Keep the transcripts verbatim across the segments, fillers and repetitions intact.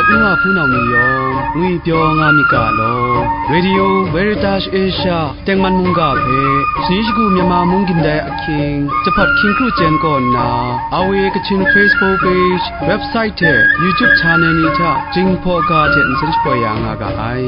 N wa hpunau ni yawng ngwipyaw nga myit ga law, Radio Veritas Asia tengman mungga hpe, shani shagu Myanmar mung gindai ahkying, jahpat hkying kru chyen kaw nna, R V A Kachin Facebook page, website hte YouTube channel ni hta Jinghpaw ga hte nsen shapoi ya nga ga ai.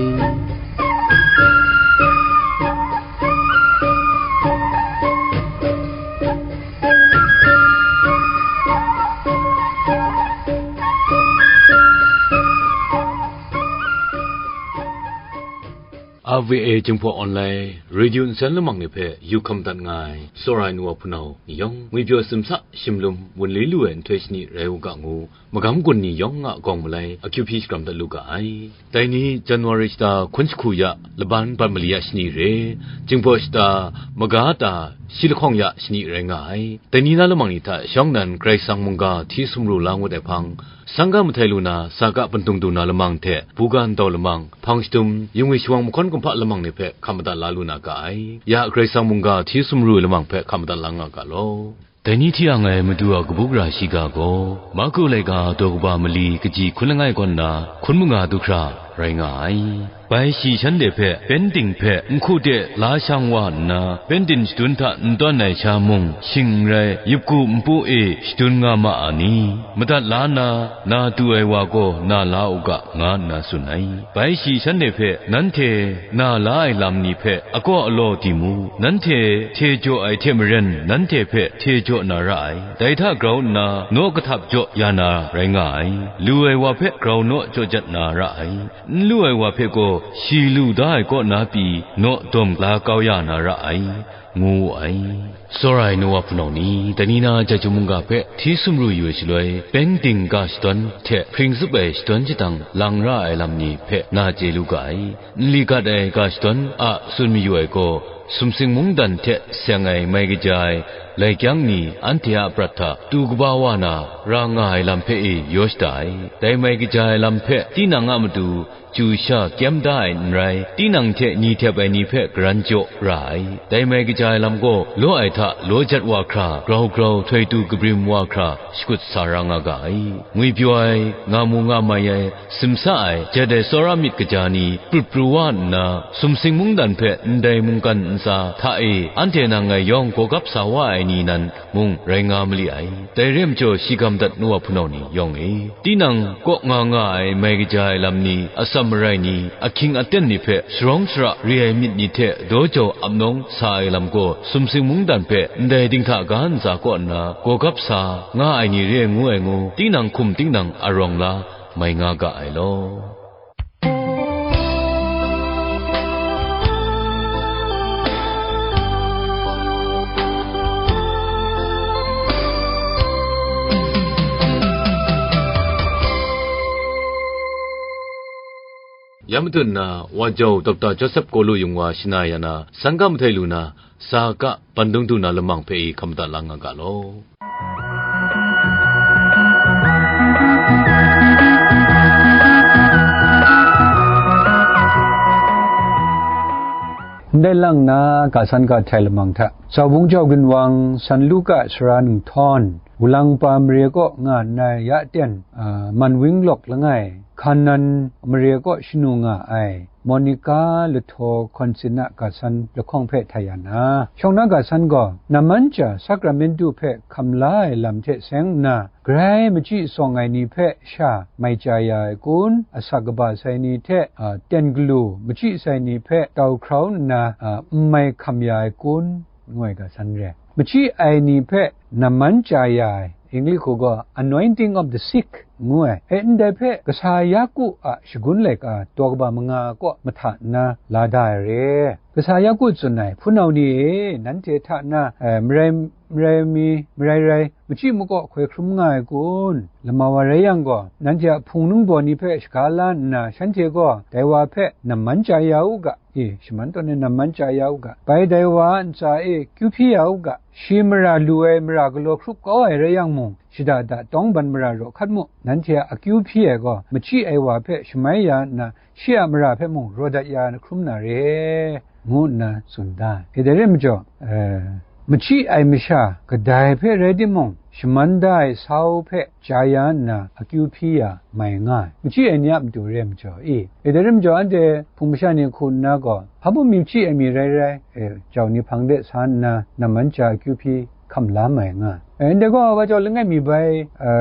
R V A Jinghpaw Online Radio nsen lamang ni hpe yu hkam dat nga ai, tsawra ai nu wa hpunau ni yawng, ngwipyaw simsa shimlum wunli lu ai nhtoi shani rai u ga ngu, magam gun ni yawng a gawng malai akyu hpyi shakram dat lu ga ai. Dai ni January shata hkun jahku ya laban bat mali a shani re, Jinghpaw shata maga ta shi lahkawng ya shani rai nga ai. Dai ni na lamang ni hta shawng nan Karai Kasang mungga hti sumru la ngut ai hpang, sangga mahtai lu na, saka pandung du na lamang hte, buga ndau lamang, hpang shadum, yingwi shawang mahkawn kumhpa lamang ni hpe hkam madat la lu na ga ai. Ya Karai Kasang mungga hti sumru ai lamang hpe hkam madat la nga ga law. Dai ni hti ang ai Madu a kabu gara shiga gaw, Marku laika daw kaba mali kaji hkun langai kaw nna hkun manga du hkra rai nga ai. Bai shi shanhte hpe, Pyengting hpe nhku de la shang wa nna, Pyengting shadun hta n tawn ai sha mung, shing n rai, yupku npu e shadun nga ma a ni? Madat la na, na tu ai wa gaw na la u ga, nga nna tsun ai. Bai shi shanhte hpe, Nanhte na la ai lam ni hpe akaw alaw di mu, nanhte hte jaw ai hte maren nanhte hpe hte jaw na ra ai. Dai hta grau nna naw kahtap jaw ya na rai nga ai. Lu ai wa hpe grau naw jaw jat na ra ai. N lu ai wa hpe gaw shi lu da ai kaw na pyi naw dawm la kau ya na ra ai, ngu wu ai. Tsawra ai nu wa hpunau ni, dai ni na Jahtum mungga hpe hti sumru yu ai shaloi, Pyengting ga shadawn hte hpring zup ai shadawn shadang lang ra ai lam ni hpe na chye lu ga ai. Nli gat ai ga shadawn a tsun mayu ai gaw, sumsing mungdan hte seng ai mai kaja ai lai kyang ni anhte a prat hta tu kaba wa na ra nga ai lam hpe e yaw shada ai. Dai mai kaja ai lam hpe tinang a matu chyu sha kyem da ai n rai, tinang hte ni htep ai ni hpe garan jaw ra ai. Dai mai kaja ai lam gaw, law ai hta law jat wa hkra, grau grau htoi tu kabrim wa hkra, shakut sa ra nga ga ai. Ngwipyaw ai, nga mu nga mai ai, simsa ai, jat ai tsawra myit kaja ni, prut pru wa nna, sumsing mungdan hpe ndai mungkan ntsa hta e anhte nang ngai yawng gawgap sa wa ai ni nan mung rai nga mali ai. Dai re ai majaw, shi gam dat nu wa hpunau ni yawng e, tinang kaw nga nga ai mai kaja ai lam ni, atsam marai ni, ahkying aten ni hpe sharawng shara re ai myit ni hte daw jau ap nawng sa ai lam gaw, sumsing mungdan hpe ndai dinghta ga ntsa kaw nna gawgap sa nga ai ni re ai ngu ai ngu, tinang hkum tinang arawng la mai nga ga ai law. Ya matut nna, wa jau Dokta Joseph Kalu Yung wa shana ya na, sangga mahtai lu na, sa ka, pandung du na lamang hpe i hkam madat la nga ga law. Ndai lang na, ga san ga htai lamang hta, Zaubung jau ginwang, San Luka sara nhtawm, wulang pa mare kaw nga nna ya ten, a, man wing lawk langai, Kanan mare kaw shanu nga ai, Monica lahtaw hkawn sin a ga san lahkawng hpe htai ya na, shawng na ga san gaw, namman ja Sakramentu hpe hkam la ai lam hte seng nna, grai machyi tsawng ai ni hpe sha mai chya ya ai kun, asak kaba sai ni hte, a, ten galu machyi sai ni hpe tau hkrau nna, a, n mai hkam ya ai kun, ngu ai ga san re. Machyi ai ni hpe namman chya ya ai, English hku gaw anointing of the sick ngu ai. E, ndai hpe kasa Yaku a shagun laika daw kaba manga kaw mahta nna la da ai re. Kasa Yaku tsun ai, hpunau ni e, nanhte hta na, e, marai, marai mi, marai rai, machyi makaw hkoi hkrum nga ai kun? Lama wa rai yang gaw, nanhte a hpung ningbaw ni hpe shaga la nna, shanhte gaw dai wa hpe namman chya ya u ga, e, shaman tawn ai namman chya ya u ga, bai dai wa a ntsa e kyu hpyi ya u ga, shi mara lu ai mara galaw hkrup kau ai rai yang mung, shada da tawngban mara raw hkat mu, nanhte a akyu hpyi ai gaw, machyi ai wa hpe shamai ya nna, shi a mara hpe mung raw dat ya na hkrum na re, ngu nna tsun da ai. E, dai re ai majaw, e, machyi ai masha kadai hpe rai timung, shaman da ai sau hpe ja ya nna akyu hpyi ya mai nga ai, machyi ai ni a matu re ai majaw i? E, dai rai majaw, anhte hpung masha ni hku nna gaw, hpa bum mi machyi ai mi rai rai, e, jau ni hpang de sa nna namman ja akyu hpyi hkam la mai nga ai. E, ndai gaw, wa jau langai mi bai, e,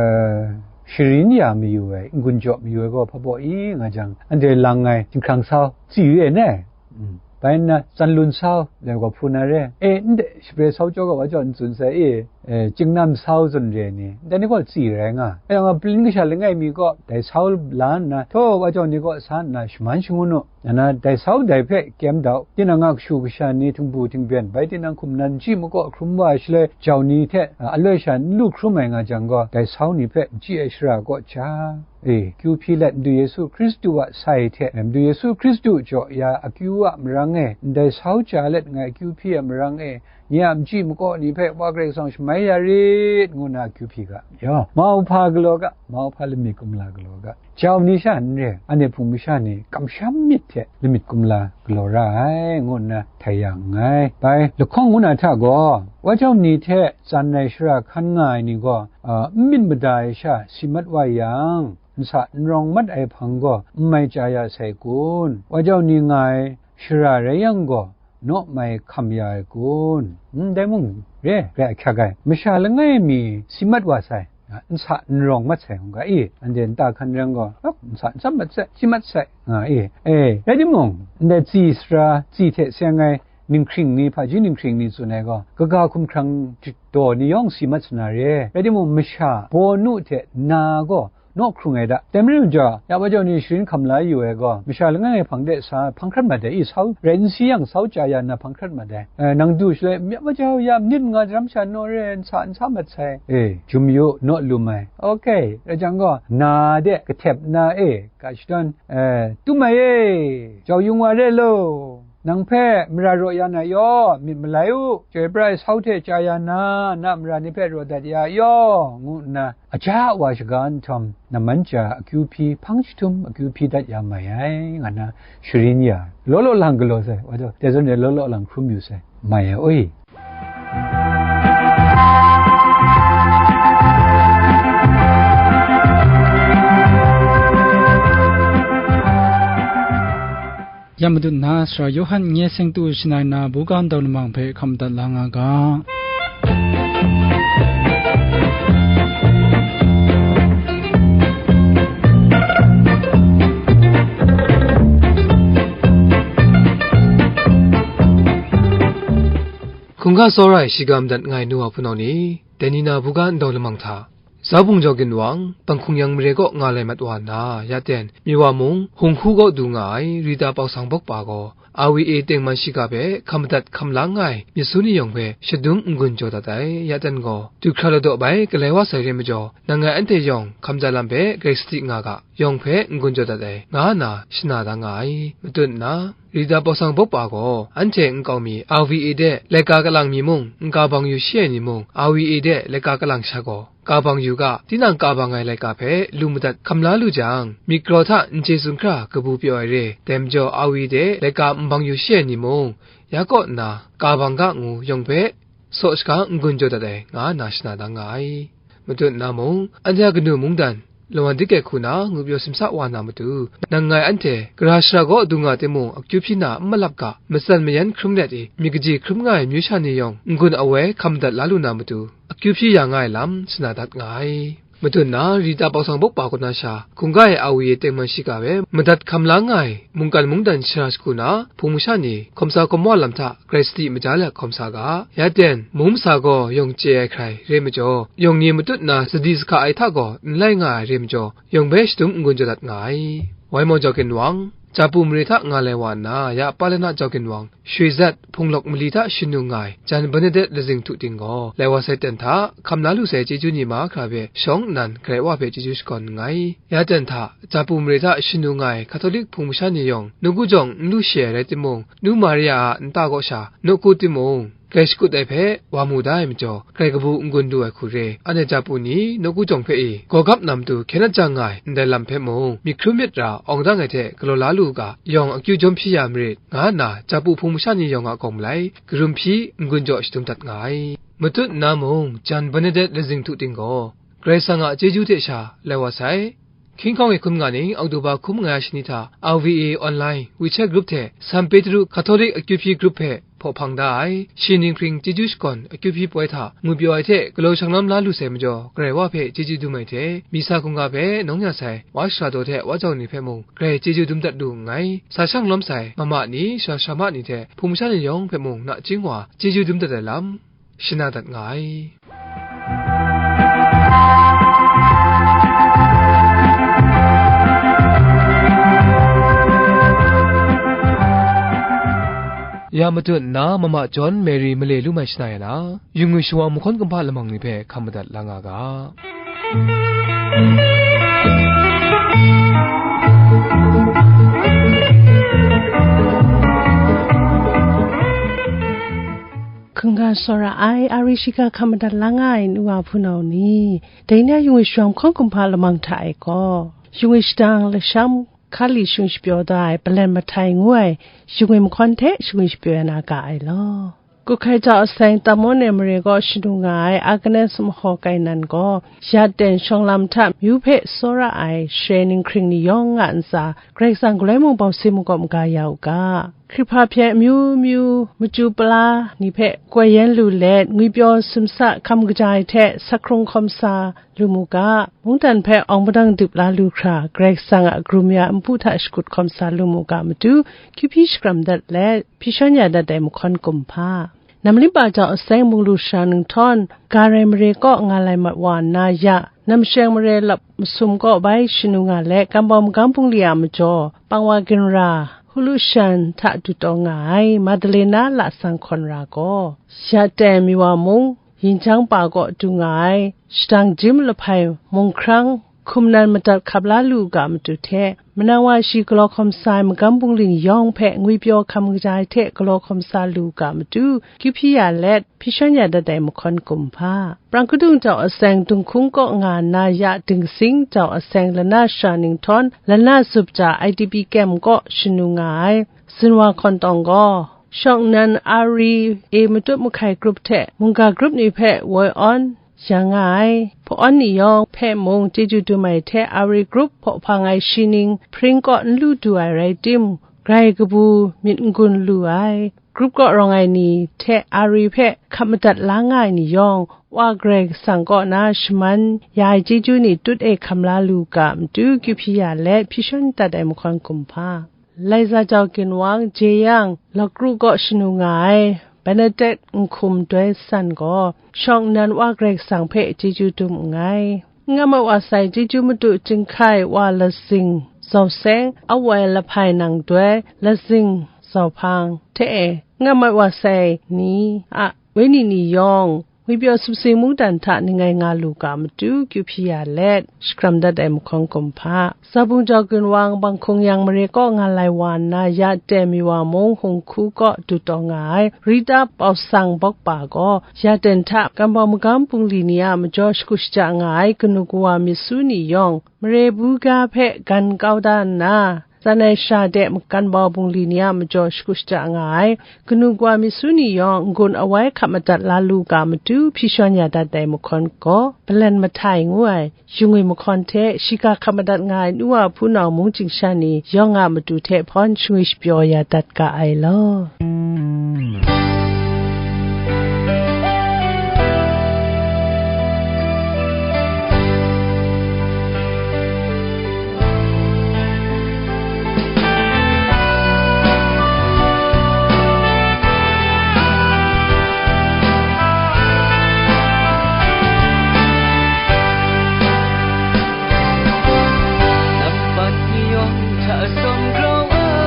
sharin ya mayu ai, n-gun jaw mayu ai gaw hpa baw i nga jang, anhte lang ai chyinghkrang sau, tsi re ai ne? Mm. Bai nna, tsanlun sau, dai gaw hpru na re. E, ndai shapre sau jaw gaw, wa jau n tsun sai, e, e, chyingnam sau zawn re ai ni, dai ni gaw tsi rai nga. E, nga, palin kasha langai mi gaw, dai sau la nna, htaw wa jau ni kaw sa nna shaman shangun u. Nna dai sau dai hpe kyem dau, tinang a kashu kasha ni htingbu htingben, bai tinang hkum nan chyi makaw hkrum wa ai shaloi, jau ni hte, a, aloi sha n lu hkrum ai nga jang gaw, dai sau ni hpe machyi ai shara kaw ja, e, kyu hpyi let, Madu Yesu Hkristu a sai hte, Madu Yesu Hkristu jaw ya akyu a marang e, ndai sau ja let ngai kyu hpyi ai marang e, nye a machyi makaw ni hpe Wa Karai Kasang shamai ya rit, ngu nna akyu hpyi ga, yaw, mauhpa galaw ga, mauhpa lamik kumla galaw ga, jau ni sha n re, anhte hpung masha ni kamsham myit hte lamit kumla galaw ra ai, ngu nna htai ya nngai. Bai, lahkawng ngu na hta gaw, wa jau ni hte tsan ai shara hkan nga ai ni gaw, a, n myit mada ai sha si mat wa yang, nsa n rawng mat ai hpang gaw n mai chya ya sai kun? Wa jau ni nga ai shara rai yang gaw, naw mai hkam ya ai kun? Ndai mung re, re ahkyak ai. Masha langai mi si mat wa sai, nsa n rawng mat sai, ngu ga i, anhte nta hkan reng gaw, ap, nsa n tsam mat sai, si mat sai, nga i. E, rai timung, ndai tsi sara, tsi hte seng ai ninghkring ni, hpaji ninghkring ni tsun ai gaw, kaga hkumhkrang daw ni yawng si mat sa na re. Rai timung, masha bawnu hte na gaw, naw hkrung ai da. Dai majaw, ya wa jau ni sharin hkam la yu ai gaw, masha langai ngai hpang de sa hpang hkrat mat ai, i, sau rai n si yang, sau chya ya nna hpang hkrat mat ai. E, nang du shaloi, ya wa jau ya manit manga daram sha naw re, nsa n sa mat sai. E, jum yu, naw lum ai. Ok, rai jang gaw, na de kahtep na e, ga shadawn, e, tum ai e, jau yung wa re lo. Nang hpe mara raw ya na yaw, myit malai u, chyoi pra ai sau hte chya ya na, na mara ni hpe raw dat ya yaw, ngu nna, aja a wa shaga nhtawm, namman ja akyu hpyi, hpang jahtum akyu hpyi dat ya mai ai, nga na sharin ya, law law lang galaw sai, wa taw, dai zawn e law law lang hkrum yu sai, mai ai oi. Ya matut nna, Sara Yawhan n-, nye seng tu shanai na buga ndau lamang hpe hkam dat la nga ga. Hkungga tsawra ai shiga madat nga ai nu wa hpunau ni, dai ni na buga ndau lamang hta, Zaubung jau ginwang, panghkung yang mare kaw nga lai mat wa nna, ya ten, Miwa mung, hung hku kaw du nga ai, Rita Pausang Bawkpa gaw, R V A tengman shiga hpe hkam madat hkam la nga ai myit su ni yawng hpe shadum n-gun jaw dat ai, ya ten gaw, du hkra ladaw bai galai wa sai re majaw, nang ngai anhte yawng hkam ja lam hpe grai sadi nga ga, yawng hpe n-gun jaw dat ai, nga nna shana da nga ai. Matut nna, Rita Pausang Bawkpa gaw, anhte nkau mi R V A de laika kalang mi mung, nka bang yu shi ai ni mung, R V A de laika kalang sha gaw, ka bang yu ga, tinang ka bang ai laika hpe lu madat hkam la lu jang, myit karaw hta n chye tsun hkra kabu pyaw ai re, dai majaw R V A de laika n bang yu shi ai ni mung, ya kaw nna, ka bang ga ngu yawng hpe saw shaga n-gun jaw dat ai, nga nna shana da nga ai. Matut nna mung, anhte a kanu mungdan, lawan dike hku na ngupyaw simsa wa na matu, nang ngai anhte, gara shara kaw du nga timung, akyu hpyi na n malap ga, matsan mayan hkrum let i, myit kaji hkrum nga ai amyu sha ni yawng, n-gun awoi hkam madat la lu na matu, akyu hpyi ya nga ai lam shana dat nga ai. Matut nna, Rita Pausang Bawkpa kaw na sha, hkungga e R V A tengman shiga hpe madat hkam la nga ai, mungkan mungdan shara shagu na, hpung masha ni, hkawm sa hkawm wa lam hta, grai sadi maja let hkawm sa ga, ya ten, mung masa gaw yawng chye ai hkrai re majaw, yawng ni matut nna sadi sahka ai hta gaw n lai nga ai re majaw, yawng hpe shadum n-gun jaw dat nga ai. Wai maw jau ginwang, Japu mare hta nga lai wa nna, ya Palana jau ginwang, Shwe Zat, Hpung Lawk mali hta shin nu nga ai, Jan Bernadette lazing htu ting gaw, lai wa sai ten hta, hkam la lu sai chyeju ni mahkra hpe shawng nnan Karai Wa hpe chyeju shakawn nngai. Ya ten hta, Japu mare hta shin nu nga ai Hkatolik hpung masha ni yawng, nawku jawng n lu shi ai rai timung, Nu Maria a nta kaw sha nawku timung, grai shakut ai hpe wa mu da ai majaw, grai kabu n-gun lu ai hku re, anhte japu ni nawku jawng hpe i gawgap na matu hkyen ajang nga ai ndai lam hpe mung, myit hkrum myit ra awng dang ai hte galaw la lu u ga, yawng akyu jawm hpyi ya marit, nga nna japu hpung masha ni yawng a gawng malai, karum hpyi n-gun jaw shadum dat nga ai. Matut nna mung, jan Bernadette lazing htu ting gaw, Karai Kasang a chyeju hte sha lai wa sai. Hkying hkawng e hkum nga ning, Oktoba hkum nga ai shani hta, R V A online WeChat group hte San Petru Catholic akyu hpyi group hpe hpaw hpang da ai. Shi ninghpring chyeju shakawn akyu hpyi poi hta ngwipyaw ai hte galaw shanglawm la lu sai majaw, Karai Wa hpe chyeju dum ai hte, Misa hkungga hpe nawng ya sai Wa Shara Daw hte Wa Jau ni hpe mung, grai chyeju dum dat lu nngai. Sa shang lawm sai mama ni, sara sara ma ni hte hpung masha ni yawng hpe mung, nachying wa chyeju dum dat ai lam shana dat nga ai. Ya matut nna, mama John Mary male lu mai shana ya na, yu ngwi shawa mahkawn kumhpa lamang ni hpe hkam madat la nga ga. Hkungga tsawra ai, a ri shiga hkam madat la nga ai nu wa hpunau ni, dai ni a yu ngwi shawa mahkawn kumhpa lamang hta e gaw, yu ngwi shadang lasham hkali shingpyaw da ai Palen Mahtai ngu ai yu ngwi mahkawn hte yu ngwi shapyaw ya na ga ai law. Kuhkai Jau Aseng Tamon e mare kaw shanu nga ai Agnes Mahaw Kainan gaw, ya ten shawng lam hta myu hpe tsawra ai Share ninghkring ni yawng a ntsa, Karai Kasang galoi mung bau si makawp maga ya u ga. Hkrihpa hpyen amyu myu machyu pala ni hpe koi yen lu let, ngwipyaw simsa hkam kaja ai hte, sakhkrung hkawm sa lu mu ga, mungdan hpe awng padang dip la lu hkra, Karai Kasang a garum ya npu hta shakut hkawm sa lu mu ga matu, kyu hpyi shakram dat let, hpyi shawn ya dat ai mahkawn kumhpa. Namlimba Jau Aseng Bunglu Sara Ninghtawn, Garai mare kaw nga lai mat wa nna ya, Namsheng mare lap masum kaw bai shanu nga let, Kambau Magam Bungli a majaw, Pangwa Ginra, Hulu Shan hta dut taw nga ai, Madalena Lasang Hkawn Ra gaw, ya ten mi wa mung, Yin jang pa kaw du nga ai, shadang jim lahpai mung hkrang, hkum nan madat hkap la lu u ga matu hte, manang wa shi galaw hkawm sa ai magam bungli ni yawng hpe ngwipyaw hkam kaja ai hte galaw hkawm sa lu u ga matu, kyu hpyi ya let, hpyi shawn ya dat ai mahkawn kumhpa. Prang kadung Jau Aseng Dunghkung kaw nga nna ya Dingsing Jau Aseng Lana Sara Ninghtawn, Lana Zup Ja I D P Kem kaw shanu nga ai, Zinwa Hkawn Tawng gaw, shawng nnan a ri e matut mahkai grup hte mungga grup ni hpe woi awn ya nga ai, hpa-awn ni yawng hpe mung chyeju dum ai hte a ri grup hpaw hpang ai shi ning hpring kaw n lu du ai rai tim, grai kabu myit n-gun lu ai, grup kaw rawng ai ni hte a ri hpe hkap madat la nga ai ni yawng, Wa Karai Kasang kaw na shaman ya ai chyeju ni tut e hkam la lu ga matu, kyu hpyi ya let hpyi shawn dat ai mahkawn kumhpa. Laiza Jau Ginwang, Jeyang, Lakru kaw shanu nga ai, Benedict Nhkum Doi San gaw, shawng nnan Wa Karai Kasang hpe chyeju dum nngai. Nga mat wa sai chyeju madu chyinghkai wa Lazing Zau Seng, a woi Lahpai Nang Doi, Lazing Zau Hpang, hte e, nga mat wa sai ni a wenyi ni yawng, ngwipyaw sumsing mungdan hta ning ai nga lu ga matu, kyu hpyi ya let, shakram dat ai mahkawn kumhpa. Zabung Jau Ginwang, Banghkung Yang mare kaw nga lai wa nna, ya ten mi wa mung Hung Hku kaw du taw nga ai, Rita Pau Sang Bawk Pa gaw, ya ten hta Kambau Magam Bungli ni a majaw shagu shaja nga ai, kanu kawa myit su ni yawng, mare buga hpe gan kau da nna, tsan ai sha de Kambau Bungli ni a majaw shagu shaja nga ai, kanu kawa myit su ni yawng n-gun awai hkap madat la lu ga matu, hpyi shawn ya dat ai mahkawn gaw, Palen Mahtai ngu ai, yu ngwi mahkawn hte shiga hkap madat nga ai nu wa hpunau mung chying sha ni yawng a matu hte hpawn shangwi shapyaw ya dat ga ai law. Nampat ni yawng hta sawm grau ai,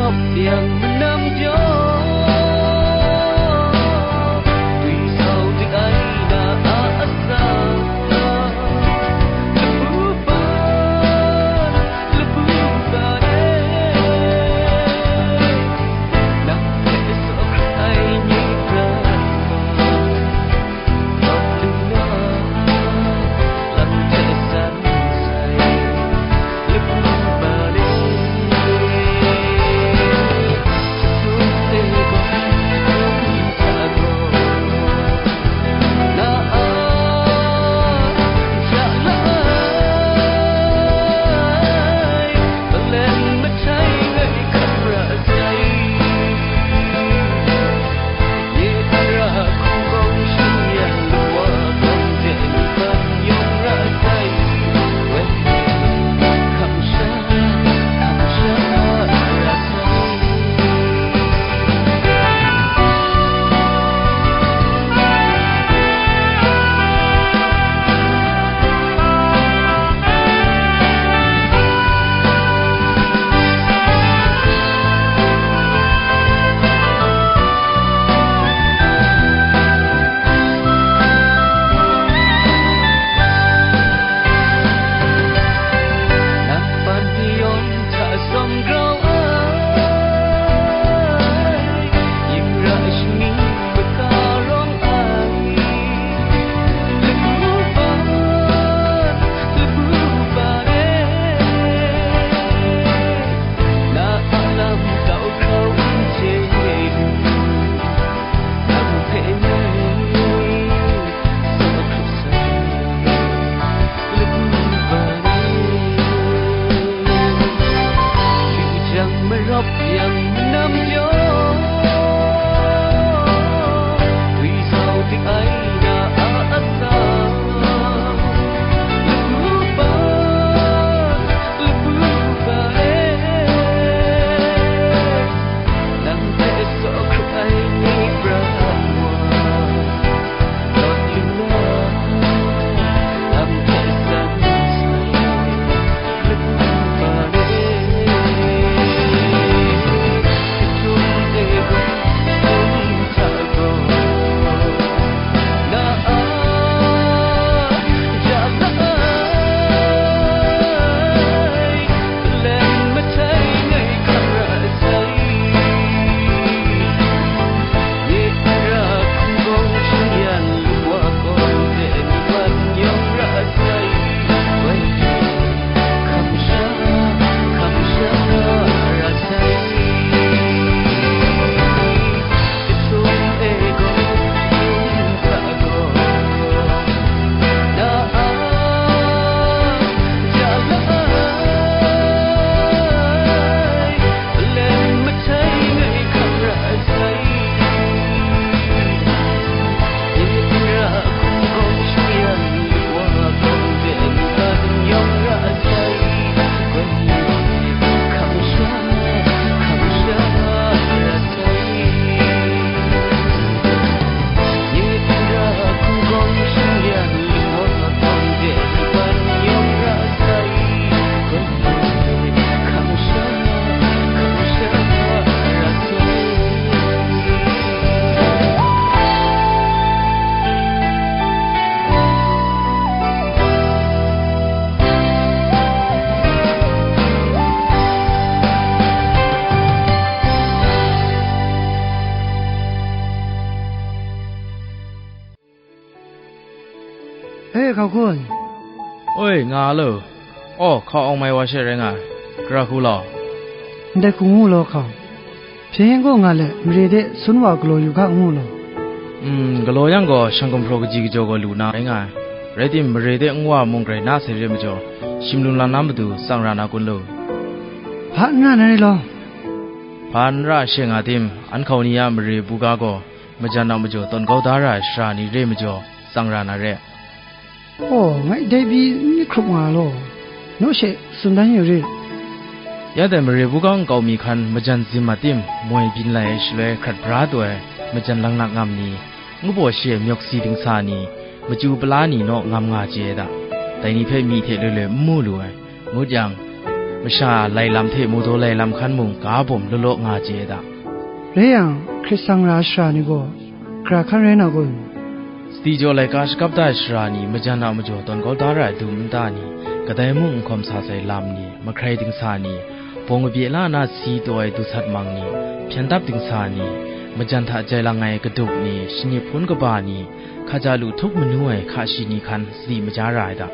Yang manam jaw, dwi sau dik ai na a atsam, labu ban, labu ban e, nang hte sawhkra ai ni prat wa. E, hkau kun. Oi, nga a lo. Aw, hkau awng mai wa she rai nga ai. Gara hku law. Ndai hku ngu law hkau. Hpyen yen gaw nga let, mare de sun wa galaw yu ga ngu law. Mm, galaw yang gaw, shang gumhpraw kaji kajaw gaw lu na rai nga ai. Rai timung, mare de nwa mung grai na sai re majaw, shim lung lang na matu tsang ra na kun lo? Hpa n ra na rai law. Hpa n ra she nga tim, an hkau ni a mare buga gaw, majan a majaw tawn kau da ra ai sara ni re majaw, tsang ra na re. Aw, ngai dai pyi n myit hkrup nga law, naw she tsun dan yu rit. Ya dai mare buga nkau mi hkan majan zim mat tim, moi byin lai ai shaloi hkrat bra taw ai majan langnak ngam ni, ngu baw shi ai myawk si dingsa ni, machyu pala ni naw ngam nga chye ai ta? Dai ni hpe myi hte loi loi n mu lu ai, ngut yang, Masha lai lam hte mu daw lai lam hkan mung ga bawm law law nga chye ai da. Rai yang, hkrit sang ra ai shara ni gaw, gara hkan rai na kun? Sadi jaw laika shakap da ai shara ni, majan a majaw tawn kau da ra ai dum nta ni, kadai mung n hkawm sa sai lam ni, mahkrai dingsa ni, bawng kabye la na si taw ai dusat mang ni, hpyen dap dingsa ni, majan hta jai lang ai kaduk ni, shanip hpun kaba ni, hkaja lu htup manu ai hka shi ni hkan sadi maja ra ai da.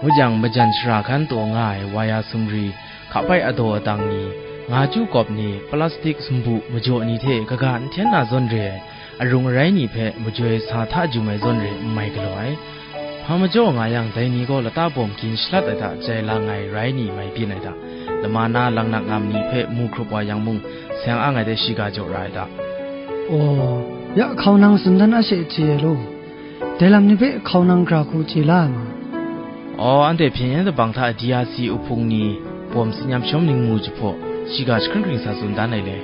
Ngut yang, majan shara hkan taw nga ai waya sumri, hkapai adaw adang ni, nga chyu kawp ni, plastik sumbu majaw ni hte kaga n hten na zawn re ai, arung arai ni hpe majoi sa hta jum ai zawn re n mai galaw ai. Hpa majaw nga yang, dai ni gaw lata bawm gin shalat ai hta jai lang ai rai ni mai byin ai hta, lama na langnak ngam ni hpe mu hkrup wa yang mung, seng ang ai de shiga jaw ra ai hta. Aw, ya hkau nang tsun dan a she chye ai law, dai lam ni hpe hkau nang gara hku chye la ai ma? Aw, anhte hpyen yen dabang hta D R C uhpung ni bawm tsin yam shawm ningmu jahpaw, shiga jahkring hkring sa tsun dan ai le.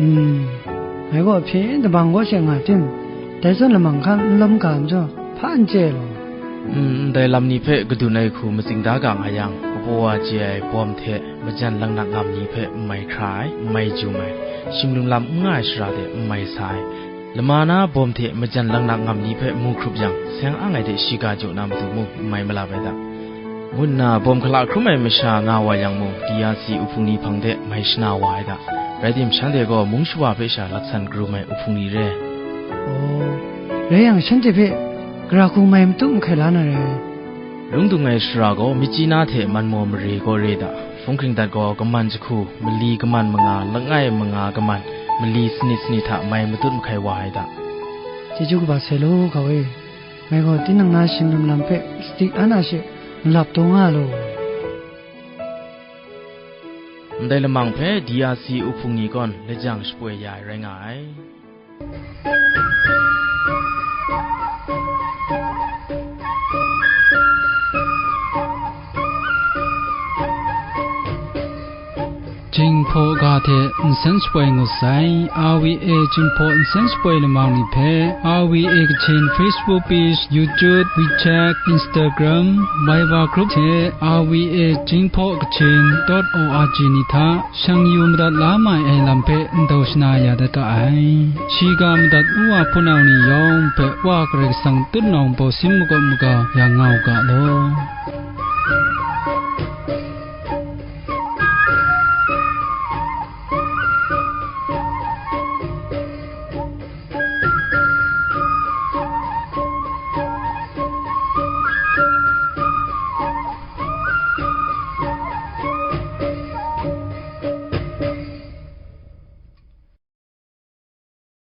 Mm, ngai gaw hpyen yen dabang kaw she nga tim, dai zawn lamang hkan n lawm ga majaw, hpa n chye law. Mm, ndai lam ni hpe kadun ai hku matsing da ga nga yang, kabaw wa chye ai bawm hte majan langnak ngam ni hpe n mai hkra ai, n mai jum ai, shinglim lam n nga ai shara de n mai sa ai, lama na bawm hte majan langnak ngam ni hpe mu hkrup yang, seng ang ai de shiga jaw na matu mung n mai malap ai da. Ngu nna bawm hkala hkrum ai masha nga wa yang mung, D R C uhpung ni hpang de mai shana wa ai da. Rai tim, shanhte gaw mung shawa hpe sha laksan karum ai uhpung ni re. Aw, rai yang, shanhte hpe gara hku mai matut mahkai la na re. Lung dung ai shara gaw Myitkyina hte Manmaw mare gaw re da. Hpung hkring dat gaw kaman jahku, mali kaman manga, langai manga kaman, mali sanit sanit hta mai matut mahkai wa ai da. Chyeju kaba sai law, hkau e. Ngai gaw tinang na shinglim lam hpe sadi an a she malap taw nga law. Ndai lamang hpe D R C uhpung ni gawn lajang shapoi ya ai rai nga ai. Jinghpaw ga hte nsen shapoi ngut sai. R V A Jinghpaw nsen shapoi lamang ni hpe R V A Kachin Facebook page, YouTube, WeChat, Instagram, Viber group hte R V A Jinghpaw Kachin dot O R G ni hta shang yu madat la mai ai lam hpe ndau shana ya dat ga ai. Shiga madat u wa hpunau ni yawng hpe Wa Karai Kasang tutnawng bawsin makawp maga ya nga u ga law.